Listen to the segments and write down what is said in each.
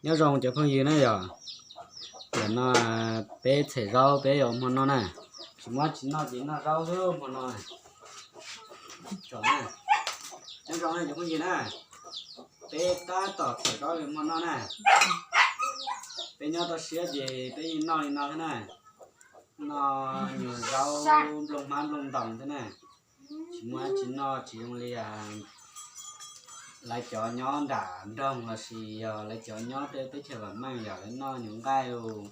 Nyob zoo cov phooj ywg na yog, ntawm no peb txham zaub peb yuav hmo no na, tsis muaj tsis noj ces noj zaub xwb hmo no. Nyob zoo cov phooj ywg na, peb tab tom txham zaub li hmo no na, peb nyob toj siab ces peb yeej noj li no thiab na, noj nyuag zaub nplooj hmab nplooj ntoos thiab na, tsis muaj dab tsi noj tsis zoo li lawv cov nyob nram nroog lossis yog lawv cov nyob tej teb chaws vam meej yog lawv noj nyuag nqaij los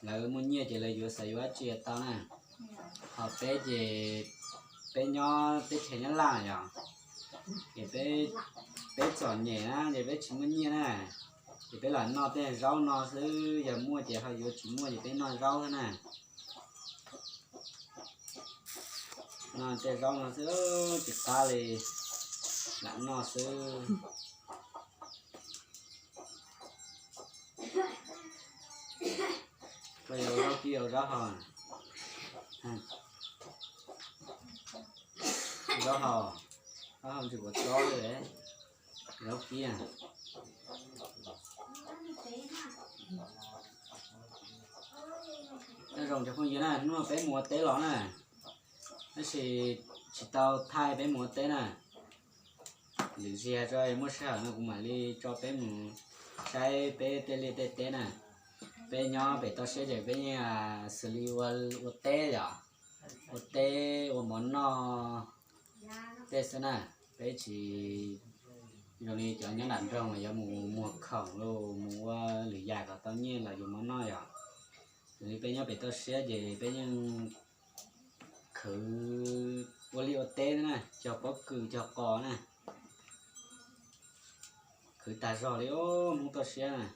lawv muaj nyiaj ces lawv yuav xav yuav dab tsi tau na. Ho peb ces peb nyob teb chaws Nyab Laj yog, ces peb txom nyem na ces peb tsis muaj nyiaj na, ces peb lam noj tej zaub no xwb, yog muaj ces ho yuav, tsis muaj ces peb noj zaub xwb na. Noj tej zaub no xwb, tsis qab li, lam noj xwb. Koj yog zaub kib zaub hau? Zaub hau, zaub hau ntsis kuv txob li, zaub kib. Nyob zoo cov phooj ywg na, hnub no peb mus ua teb los na, tab sis tsis tau thaij peb mus ua teb na. Lwm zaus tso muaj sij hawm no kuv mam li tso peb mus saib peb tej liaj tej teb na. Peb nyob pem toj siab ces peb yeej xws li ua teb yom, ua teb ua mov noj tej xwb na. Peb tsis zoo li cov nyob nram nroog yuav mus muag khoom los mus ua lwm yam kom tau nyiaj los yuav mov noj yom. Xws li peb nyob pem toj siab ces peb yeej khwv ua liaj ua teb na, cog pob kws cog qos na, khwv tag zog li os Hmoob toj siab na.